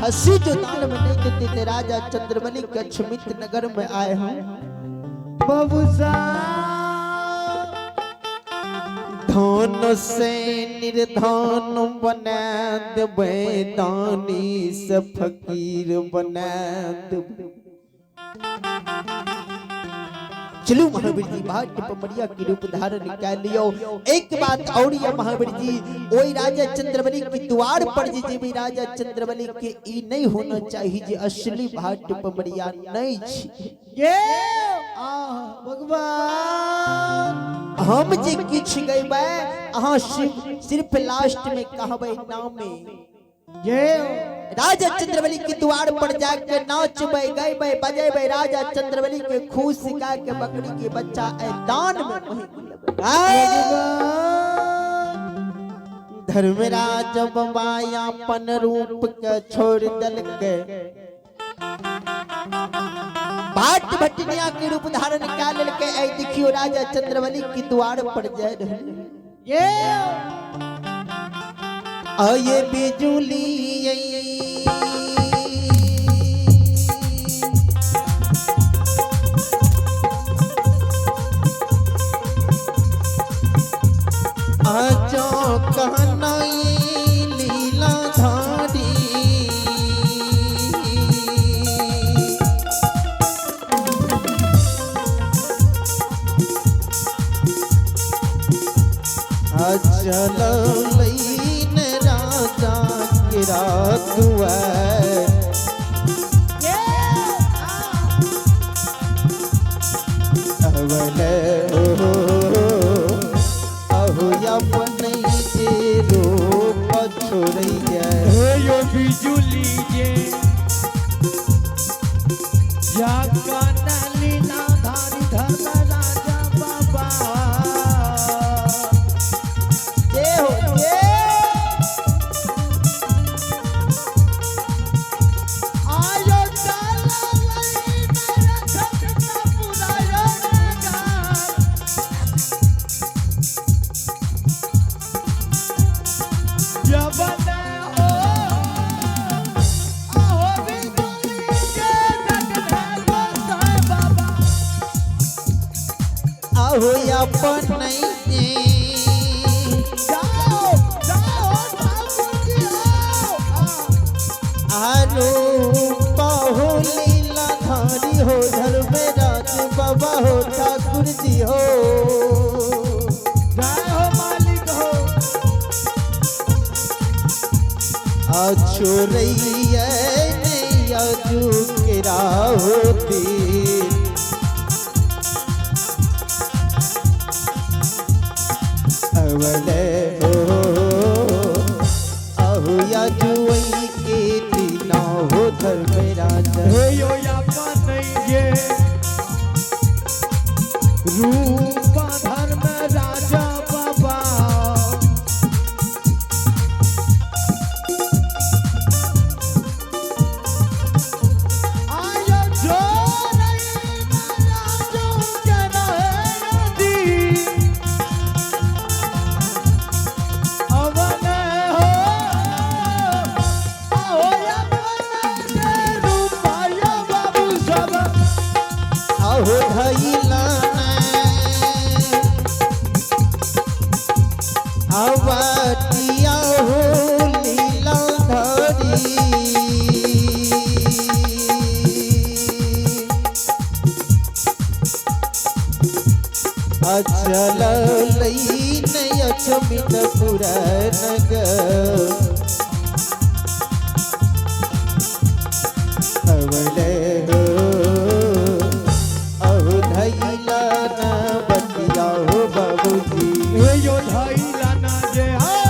हंसी जो दान में नहीं देते थे। राजा चंद्रबली के अक्षमित नगर में आए हैं। बाबू साहब धन से निर्धन बना देबै, दानी से फकीर बना देबै। चलू महावीर जी, भाट पमरिया के रूप धारण कर लियो। एक बात और ये महावीर जी, ओई राजा चंद्रबली के द्वार पर जे जेबी राजा चंद्रबली के ई नहीं होना चाहिए जे असली भाट पमरिया नहीं छी। ये आ भगवान, हम जे किछ गैबै अहाँ सिर्फ लास्ट में कहबै नामे। ये राजा चंद्रबली के द्वार पर जाके नाचबै, गैबै, बजेबै, राजा चंद्रबली के खुश गा के बकरी के बच्चा ए दान में वही मिलबै। धर्मराज बाबा अपन रूप के छोड़ दलके, भाट भटनिया के रूप धारण कए लेलकै। ऐ देखियो राजा चंद्रबली के द्वार पर जाय रहल। ये आये बिजुली आजो कहनाई लीला धारी, अचल लैन राजा केरा दुआर। अवल हो अहो अपन जे रूप छोड़ैया। हे यो बिजुली जे जगन लीला धारी धर्म राजा बाबा। जय हो जय। आयो डाला लई मेरा छपना पुरायो नगर। यवन हो आहो बिजुली के जगन है गोसाई बाबा। अहो अपन जे जाओ जाओ ठाकुर जी आओ। आरो पाहो लीला धारी हो धर्मराज बाबा हो ठाकुर जी हो। जय हो मालिक हो। अछुरैया अजू केरा होती अवल हो अहो याजुई के दीना हो धर्मराज। हे यो अपन ये रूप धर्म राजा बाबा। आयो जो नहीं राजू के रहे दी। अवन हो आओ अपन के रूप आयो बाबू सब। अहो धैला अवतिया हो लीला धरी, अचल लैन अचमित पुरनगर। अवल हो अहो धैला न बतिया हो बाबूजी। हे यो धैला ना जे है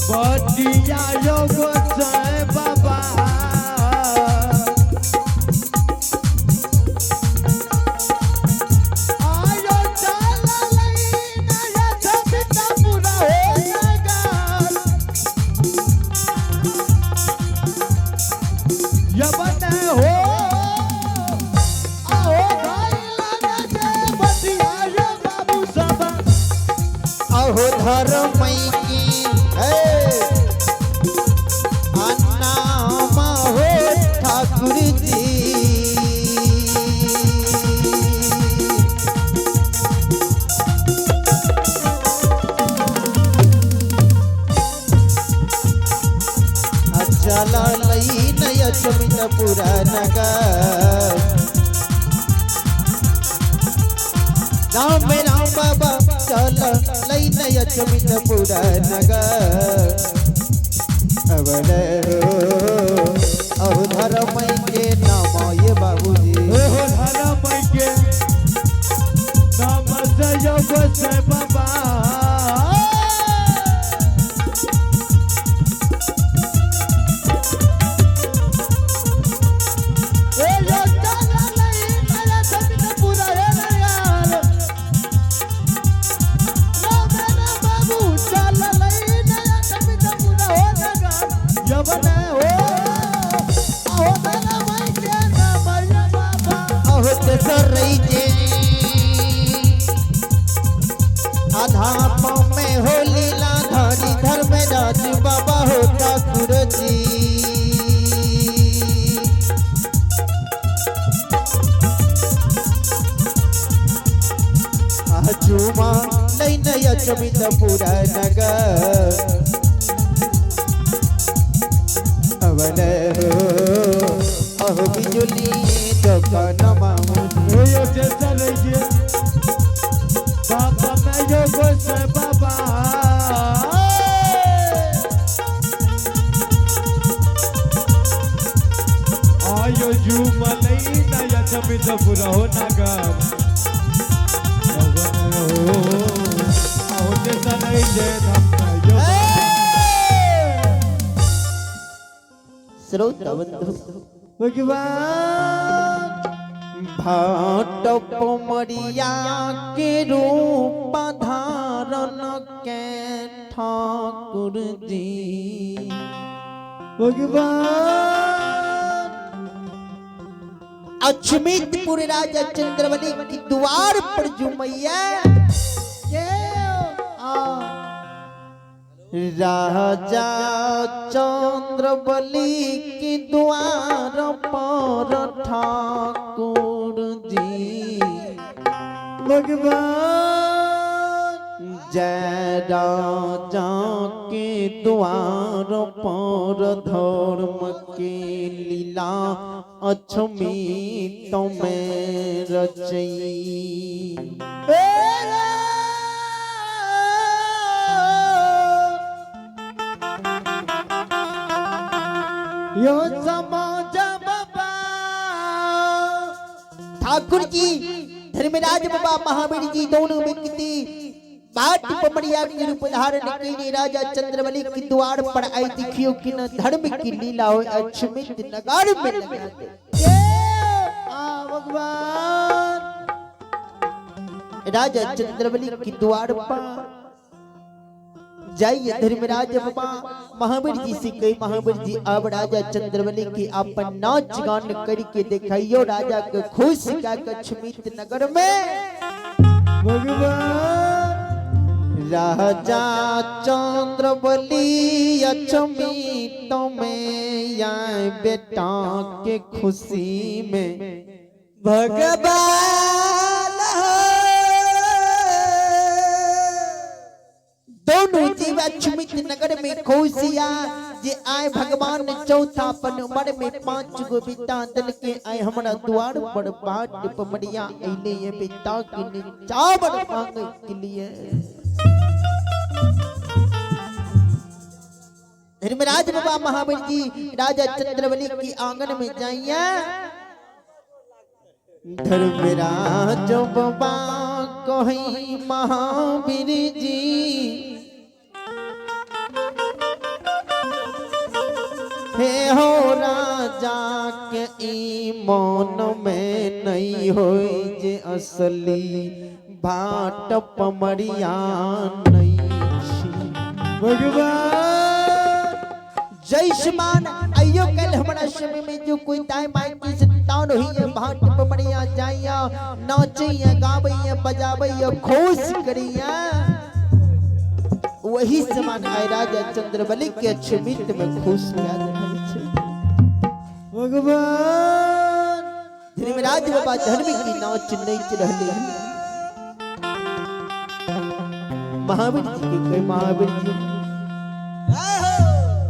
बटिया यो गोसाई बाबा। आयो डाला लई नया छपिता पूरा हो नगर। यवन हो आओ धैला ना जे बटिया यो बाबू सब। अहो धर्म की है ठाकुर जी। चल लई नय चमितपुर नगर। राम राम बाबा चल लई नय चमितपुर नगर। अवल हो अहु धर्म के नाम ये बाबूजी। ओ धर्म के नाम से योग से बाबा। ए यो चल लई नया चमितपुर नगर। राम राम बाबू चल लई नया चमितपुर नगर। यवन हो अहो धर्म के नाम ये बाबा। अहो तेसरई जे आधा पाँव में हो लीला धारी धर्मराज बाबा हो ठाकुर जी। चुमा लई नया चमितपुर नगर। अवल हो अहो बिजुली दुकान मामू। ओ यो तेसरई बाबा मैं योग से बाबा। आयो झूमलई नया चमितपुर हो नगर। यवन हो अहो तेसरई जे धम यो। श्रोता बंधु भगवान भाट पमरिया के रूप धारण के ठाकुर जी। भगवान अक्षमितपुर राजा चंद्रबली की द्वार पर जुमैया के आ राजा चंद्रबली की द्वार पर ठाकुर जी। भगवान जय राजा के द्वार पर धर्म के लीला अक्षमित में रचई। ए यो समाज बाबा। ठाकुर जी धर्मराज बाबा महावीर जी दोनों व्यक्ति बाट पमरिया के रूप धारण कईने राजा चंद्रबली के द्वार पर आई। देखियो कि न धर्म की लीला हो अक्षमित नगर में लगा दे। के आ भगवान राजा चंद्रबली के द्वार पर जाइए धर्मराज बाबा महावीर जी से कही महावीर जी अब राजा चंद्रबली की अपन नाच गान करके दिखाइयो राजा के खुश का अक्षमित नगर में। भगवान राजा चंद्रबली अक्षमित में या बेटा के खुशी में भगवान दोनों जीव अक्षमित नगर में खुशिया जे आए भगवान चौथा पन उम्र में 5 गो बेटा दल के आए हमरा द्वार पर बाट पमरिया अइले ये बेटा के चावल मांगे के लिए। धर्मराज बाबा महावीर जी राजा चंद्रबली की आंगन में जाइए। धर्मराज बाबा कहीं महावीर जी हे हो राजा के ई मन में नहीं होई जे असली बाट पमरिया नहीं छी। भगवान जयसमान आइयो कल हमारा समय में जो कोई ताई माई की संतान हुई है भाट पमरिया जाइया नाचैया गावैया बजावैया खुश करिया। वही समान आए राजा चंद्रबली के अक्षमित में खुश करा रहल छै। भगवान। धर्मराज बाबा धर्म की नाच नच रहले हन। महावीर जी के कहे, महावीर जी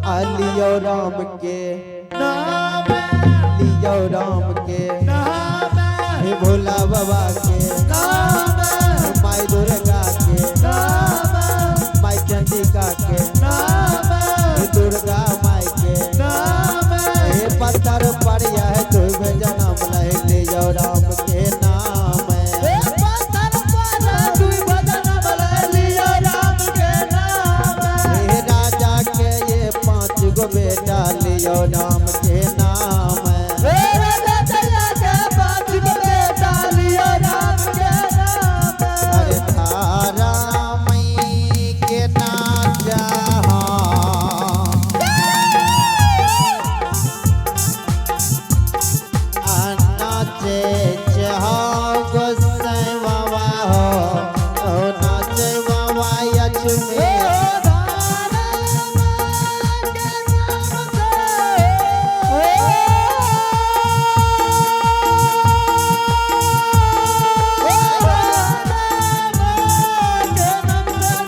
आ लियो राम के नाम, लियो राम के नाम, हे भोला बाबा के नाम, माई दुर्गा के नाम, माई चंडिका के नाम, हे दुर्गा माई के नाम, हे पत्थर पर यह तुम जन्म ले लियो राम के नाम। हे पत्थर पर दुई भजन लियो राम के नाम। हे राजा के ये 5 गो बेटा लियो राम के नाम। हे राजा चला के 5 गो बेटा लियो राम के नाम। अरे थारा मई के नाचा नाचे चाहो गोसाई बाबा हो, ओ नाचे बाबा हे अजमेर। राम के नाम से, ओ राम के नाम से,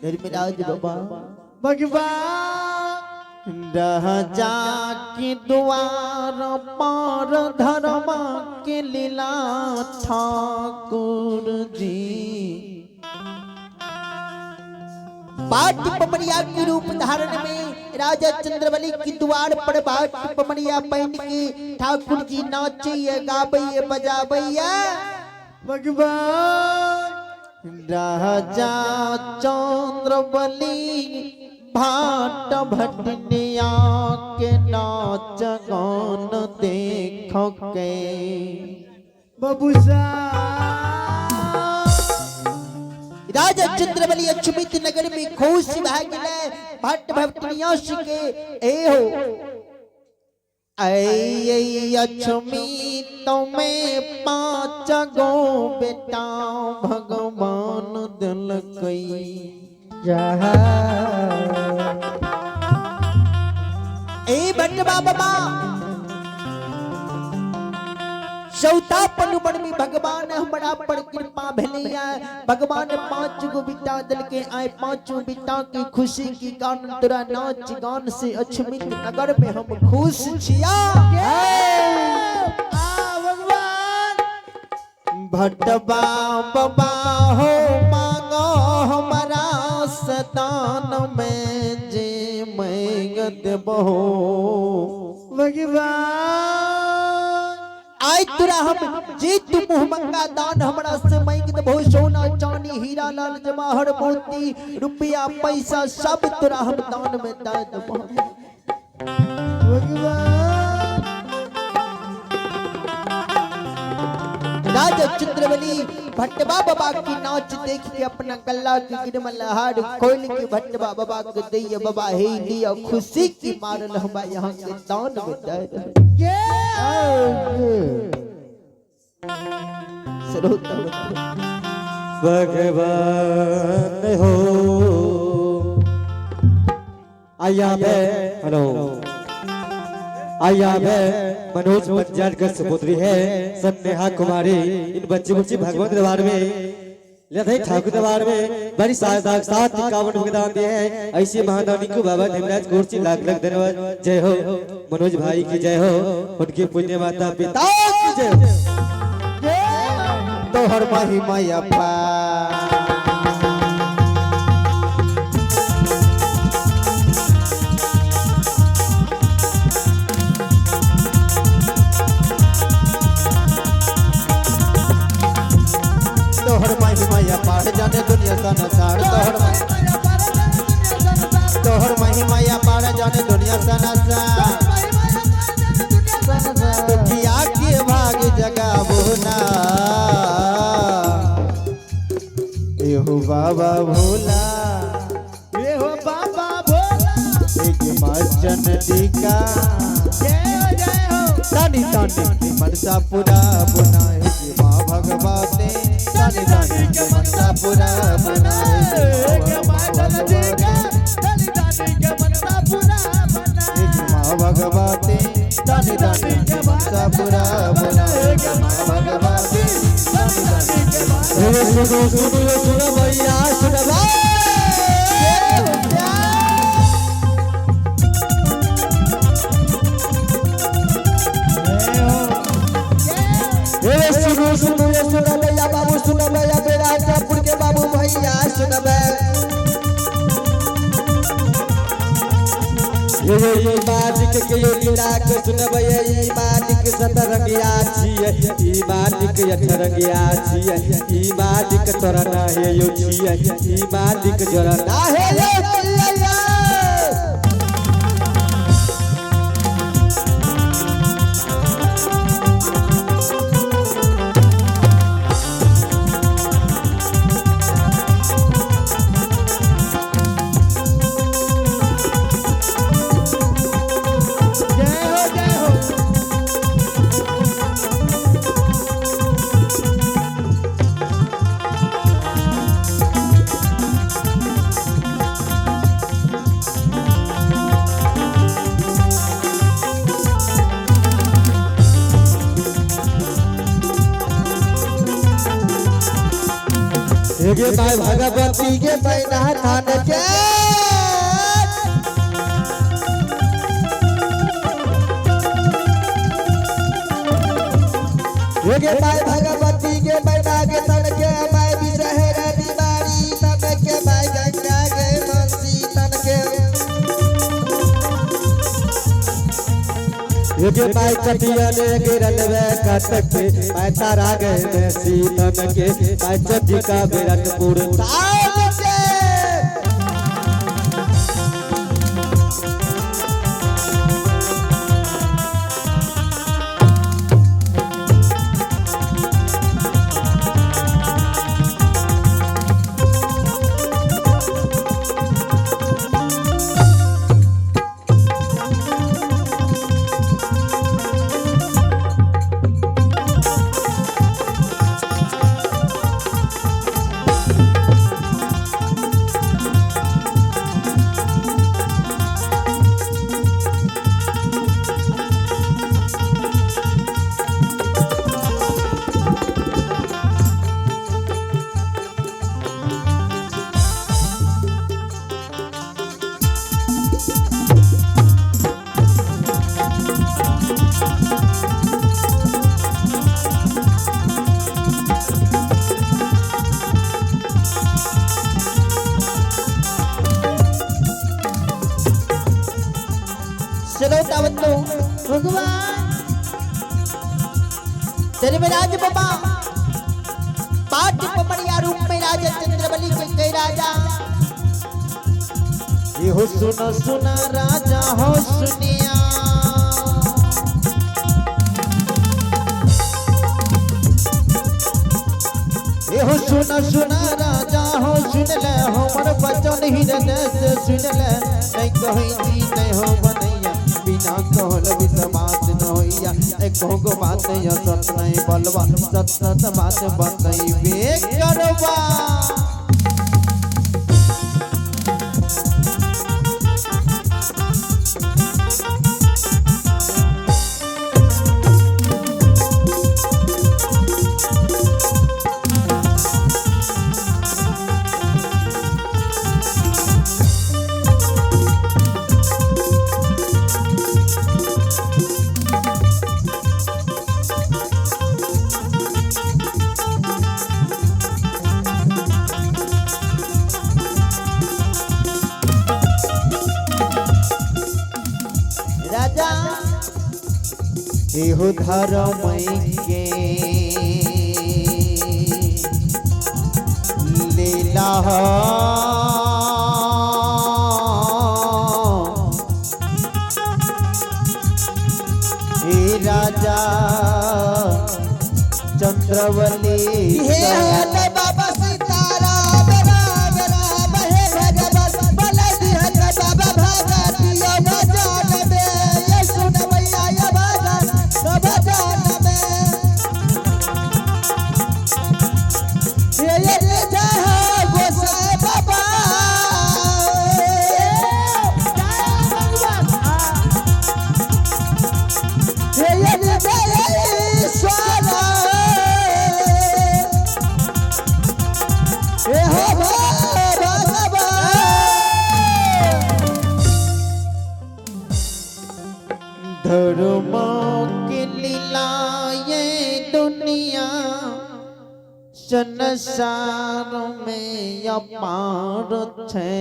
धर्मराज बाबा भगवान राजा के द्वार पर धर्म के लीला ठाकुर जी बाट पमरिया के रूप धारण में राजा चंद्रबली के द्वार पर बाट पमरिया पहन के ठाकुर जी नाचैया गाबैया बजाबैया। भगवान राजा चंद्रबली भाट भटनिया के नाच गान देख के बबूसा। राजा चंद्रबली अक्षमित नगर में खुश भए गेलै भट्ट भटनिया के ए हो ऐ अक्षमित में 5 गो बेटा भगवान दिलकै। ए भटवा बाबा चौथापन उम्र में भगवान हमरा पर कृपा भेलैया। भगवान 5 गो बेटा दिलके, आए 5 बेटा की खुशी की कारण तोरा नाच गान से अक्षमित नगर में हम खुश छिया। भगवान भटवा बाबा हो मांगो हमारा सदान में जे मांग देबहो। भगवान। आइ तोरा हम जे तू मुँह मंगा दान हमरा से मांगि देबहो, सोना चांदी हीरा लाल जवाहर मोती रुपया पैसा सब तोरा हम दान में दे देबहो। राजा चंद्रबली भट्टवा बाबा की नाच देख के अपना गला के गिरमल हार खोल के भट्टवा बाबा के दैया बाबा हे लिया खुशी की मारल हमरा यहाँ के दान में दे रहे। श्रोता भगवान हो आया बे हेलो आया बे मनोज बंजार का सुपुत्री है सन्नेहा कुमारी। इन बच्चे बच्ची भगवान दरबार में लधई ठाकुर दरबार में बड़ी सात 51 भगदान दिए हैं। ऐसे महादानी को बाबा धर्मराज कुर्सी लाख लाख धन्यवाद। जय हो मनोज भाई की जय हो, उनके पुण्य माता पिता की जय हो। तोहर महिमा अपार तोहर महिमा अपार जाने दुनिया संसार। तोहर महिमा अपार जाने दुनिया संसार। दुखिया के भाग जगाबो ना एहो बाबा भोला, एहो बाबा भोला, एक मचन टीका जय हो जय हो। तानी तानी के मनसा पूरा बुना एक माँ भगवती, तानी तानी के मनसा पूरा बुना एक माँ टीका, तानी तानी के मनसा पूरा बना। एक माँ भगवती, तानी तानी के मनसा पूरा बुना एक माँ भगवती, तानी तानी के मनसा। सुनो सुनो सुनो भैया सुनो सुनो सुनो सुनो भैया बाबू सुनो भैया बेराजपुर के बाबू भैया सुनो ये मालिक के यो लीला के सुनबै, ई मालिक सतरंगिया छियै, ई मालिक अठरंगिया छियै, ई मालिक तोरा ना हे यो छियै, ई मालिक जोरा ना हे यो छियै। जय हो जय हो। हे my Bhagwati के मैना थान के हे my Bhagwati के मैना के तन के my विषहर बीमारी तन के my Ganga के मंसी तन के हे my चटिया ने गिरल वे कटक my तारा गए में सीतन के my चटिका बिरनपुर ताल के। धर्मराज बाबा पाठ पमरिया रूप में राजा चंद्रबली के कई राजा हो सुना सुना राजा हो सुनिया हो सुना सुना राजा हो सुन ले हमर बचन हृदय से सुन ले नहीं कहै जी नहीं हो बनैया बिना कहल विश्वास न होइया एको गो बात या सत नहीं बोलबा सत सत बात बतैबे करबा। राजा एहो धर्म के लीला हे राजा चंद्रवली हे हत बाबा सीताराम राम राम हे भगवान बल दिहत बाबा भगत यो भजन में ये सुन मैया ये भगत सब भजन में ये ये जय हो गोसाई बाबा ये ये जय ईश्वर हे हो भगवान। धर्म के लीला ये दुनिया संसार में अपार छे।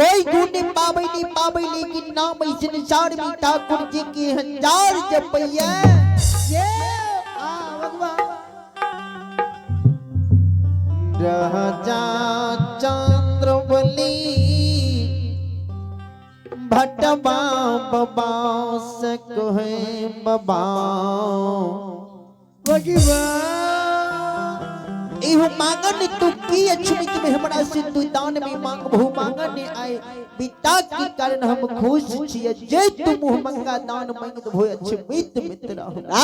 कोई गुण पावे नहीं पावे लेकिन नाम इस संसार में ठाकुर जी के हजार जपैया राजा चंद्रबली भटवा बाबा से कहे बाबा एहो मांगन तू की अछमित में हमरा से तू दान में मांग बहु मांगन आए पिता के कारण हम खुश छिए जे तू मुँह मंगा दान मांग दबो अछमित मित्र हमरा।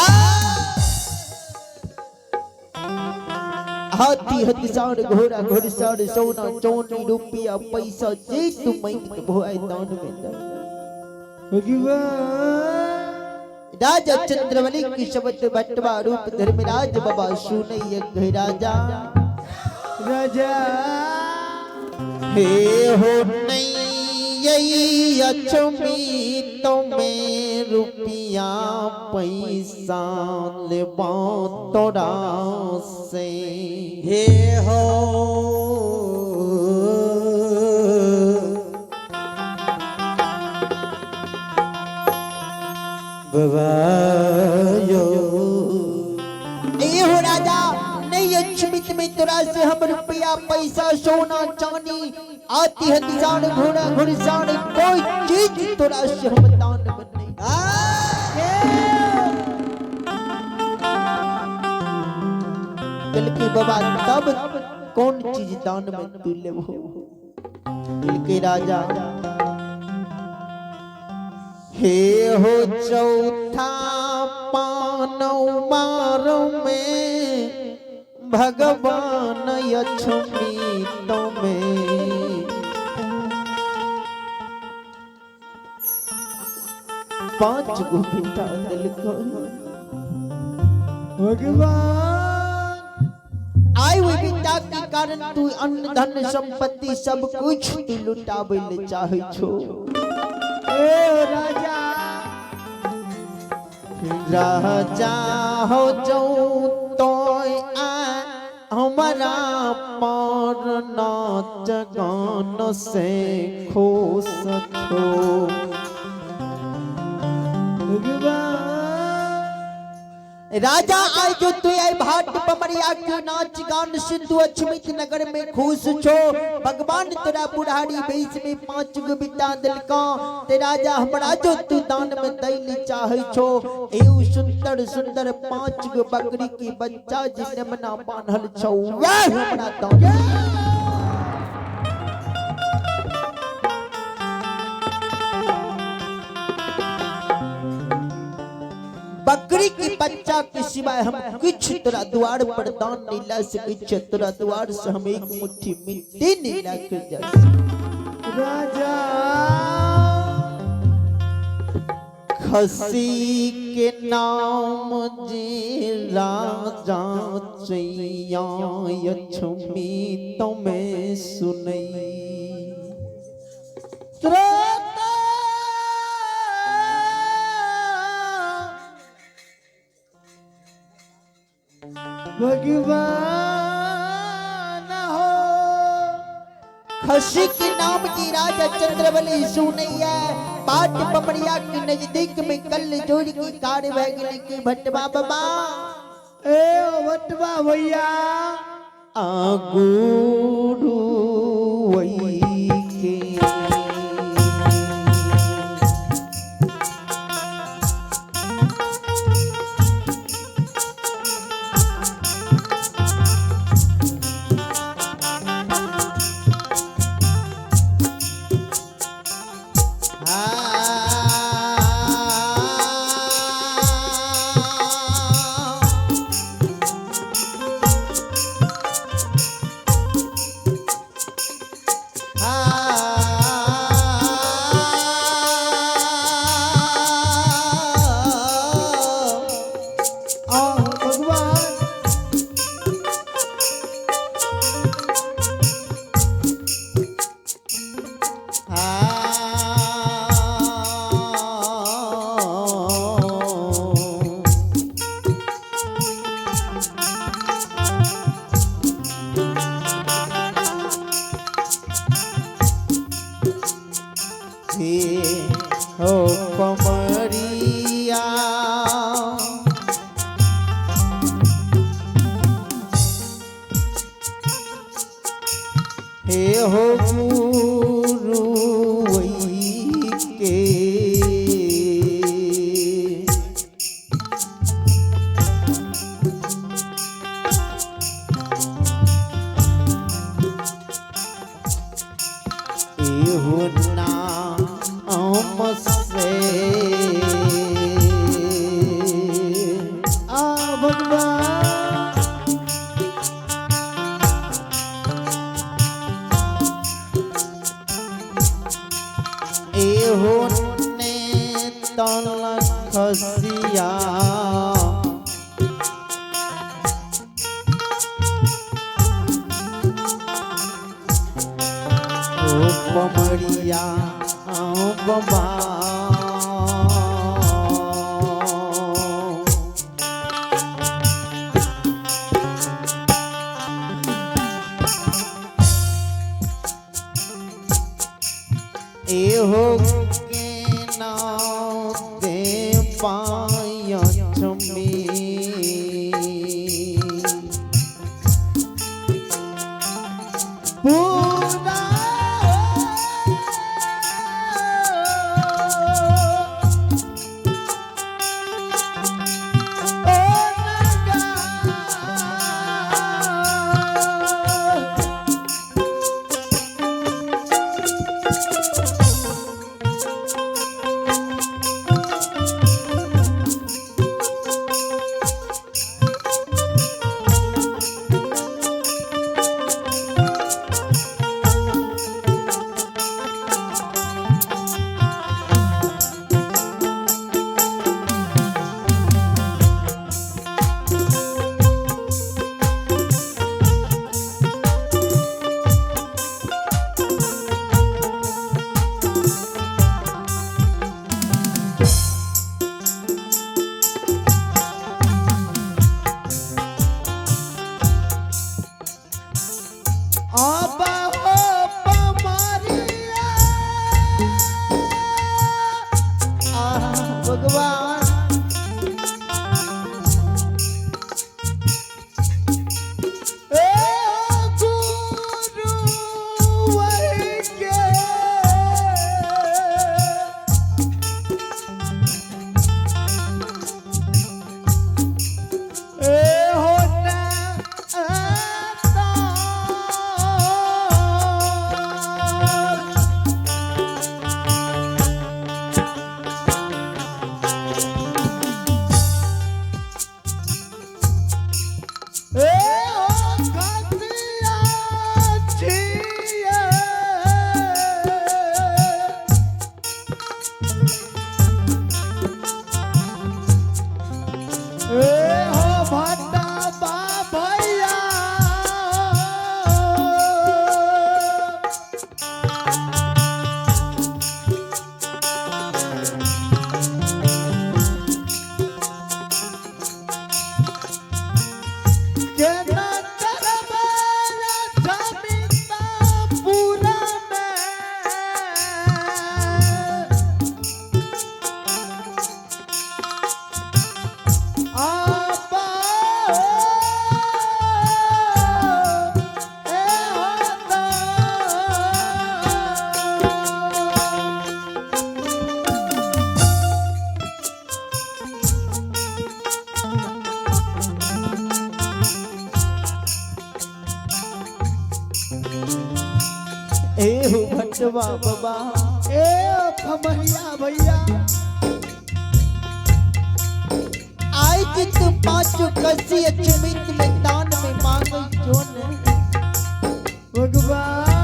हाथी हथिसार घोड़ा घोड़सार सोना चौनी रुपया पैसा जे तू मांग दबो आए दान में दे। राजा चंद्रवली की शब्द बटवा रूप धर्मराज बाबा सुनैय यज्ञ राजा राजा हे हो नहीं अछमी तो में रुपया पैसा लेबा तोरा से हे हो बबायो ए हो राजा नहीं अछमित में तोरा से हम रुपया पैसा सोना चांदी आती हथियार घोड़ा घुड़सार कोई चीज तोरा से हम दान में नहीं। के बाबा तब कौन चीज दान में तू लेबो? के राजा हे हो चौथा पानौ मार में भगवान लक्ष्मी तुम्हें 5 गो बेटा दिलको भगवान आए हुए बेटा के कारण तू अन्न धन संपत्ति सब कुछ तू लुटावे ले चाहे छो। ए राजा राजा हो जाऊं तो आ हमारा पर नाच गान से खुश छो। भगवान। राजा आय जो तू आय भाट पमरिया के नाच गान सिंधु अछमित नगर में खुश छो। भगवान तोरा बुढ़ारी बेस में 5 गो बिता दिलका ते राजा हमरा जो तू दान में दैली चाहे छो। एउ सुंदर सुंदर 5 गो बकरी की बच्चा जिने मना बान्हल छो वह हमरा दान। बकरी की बच्चा के सिवाय हम कुछ तोरा द्वार पर दान नहीं ला सकै छियै। तोरा द्वार से हम एक मुट्ठी मिट्टी नहीं ला के जा सकै। राजा खसी के नाम जे राजा चैया लक्ष्मी तुम्हें सुनई। श्रोता भगवान हो। खसी के नाम की राजा चंद्रबली सुनैया बाट पमरिया के नजदीक में कल जोड़ की कार भगली की भटवा बाबा। ए भटवा भैया आगुरु वही के हो पमरिया हे हो गुरु के एहो नाम से आ भगवान एहो ने तन खसिया ओ पमरिया बबा एहो के नाम दे पाया चमी पूरा ओ नगा आबा हो पमरिया आ भगवान। बटवा बाबा। ए फमरिया भैया, आए कि तू पांचों कसी अचमित में दान में मांगे जोन भगवान।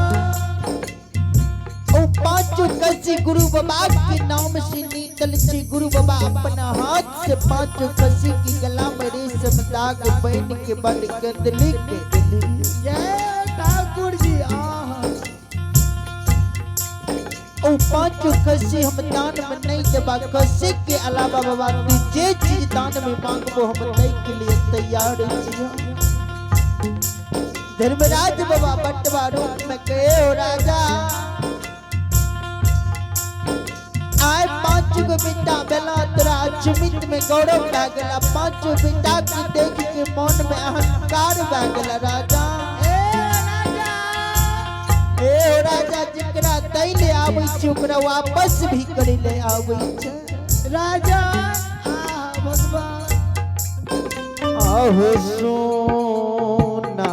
ओ पांचों कसी गुरु बाबा के नाम से निकल छी। गुरु बाबा अपना हाथ से पांचों कसी की गला में रेशम दाग बन के बड़ गंदली के दिली। जय ठाकुर जी। आहा। ओ पांचों कसी हम दान में नहीं देबा, कसी के अलावा बाबा तू जे चीज दान में मांगबो हम दई के लिए तैयार छी। धर्मराज बाबा बटवा रूप में गए हो राजा, आए पांच गो बेटा बेला तोरा अचमित में गौरव भए गेला। पांचों बेटा के देख के मन में अहंकार भए गेला राजा। ए राजा, ए हो राजा, जकरा दै ले आबै छै ओकरा वापस भी करै ले आबै छै राजा। आहा भगवान। आहो सोना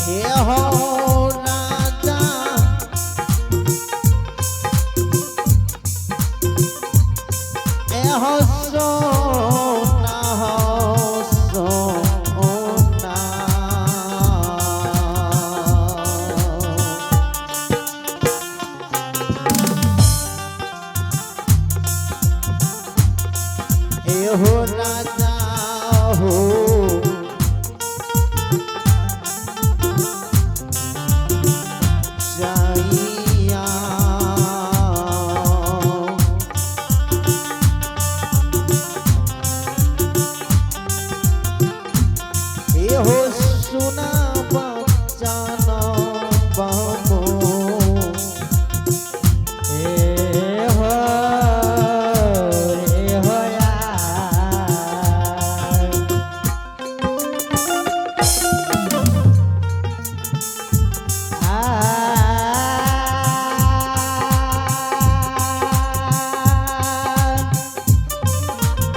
हे हो राजा, ए हो सोना हो सोना। ए हो राजा हो जाइया, ए हो सुना बचाना बाबो। ए हो, ए हो यार। आ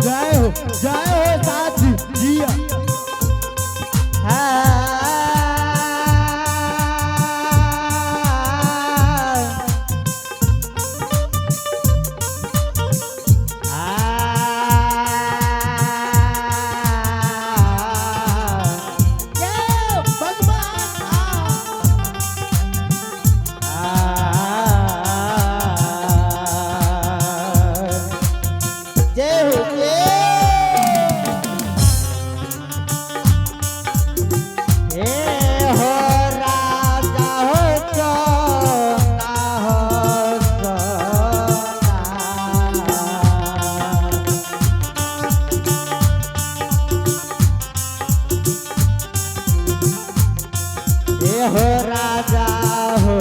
जय हो, जय हो साथी जिया। जय भगवान। आहा। जय हो जय। हो राजा हो सोना हो सोना। ए हो राजा हो,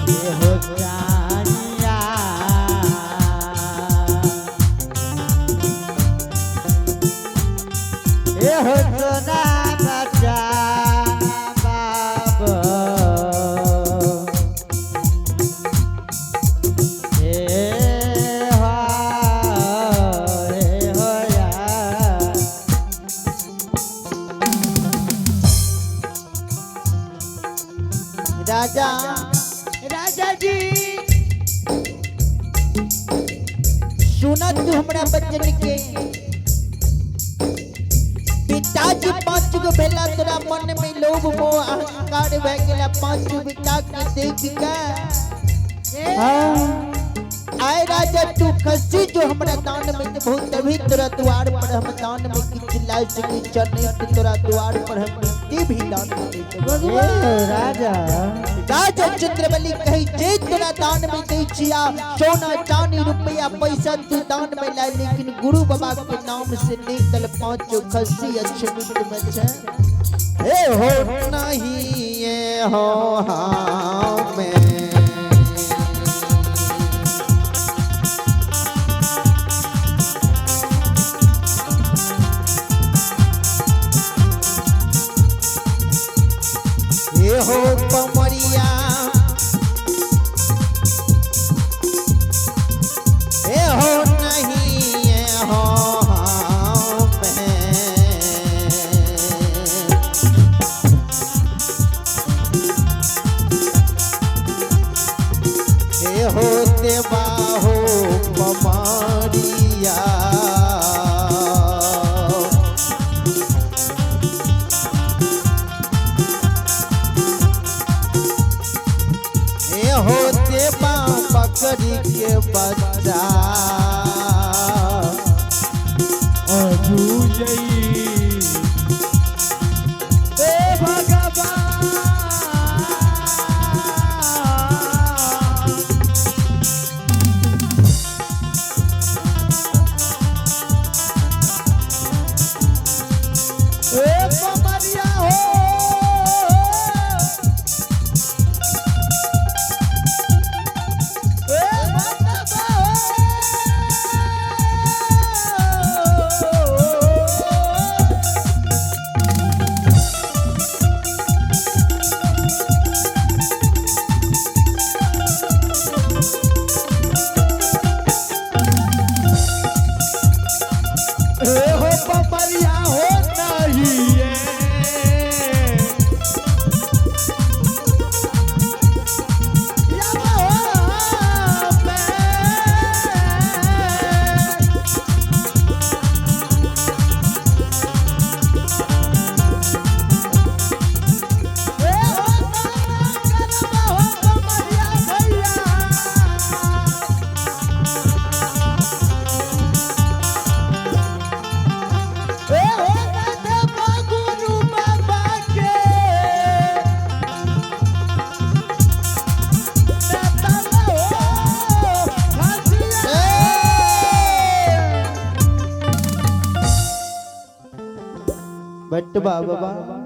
ए हो जानिया। ए हो सोना बचा बाबा। ए हो, ए हो यार। राजा, राजा जी, सुना तू हमरा बचन के पिताजी पांच गो भेला तोरा मन में लोभ मोह अहंकार भए गेला। पांच बेटा के देख के आए राजा तू खसी जो हमरा दान में देबो तभी तोरा द्वार पर हम दान में किछु ला सकी छ, नहीं तो तोरा द्वार पर हम मिट्टी भी दान में दे देबो। ए राजा, राजा चंद्रबली कही जे तोरा दान में दै छिया सोना चांदी रुपया पैसा तू दान में लाए, लेकिन गुरु बाबा के नाम से निकल पांचों खसी अक्षमित में छे। हे हो नहीं ये हो हमें। बटबा बाबा।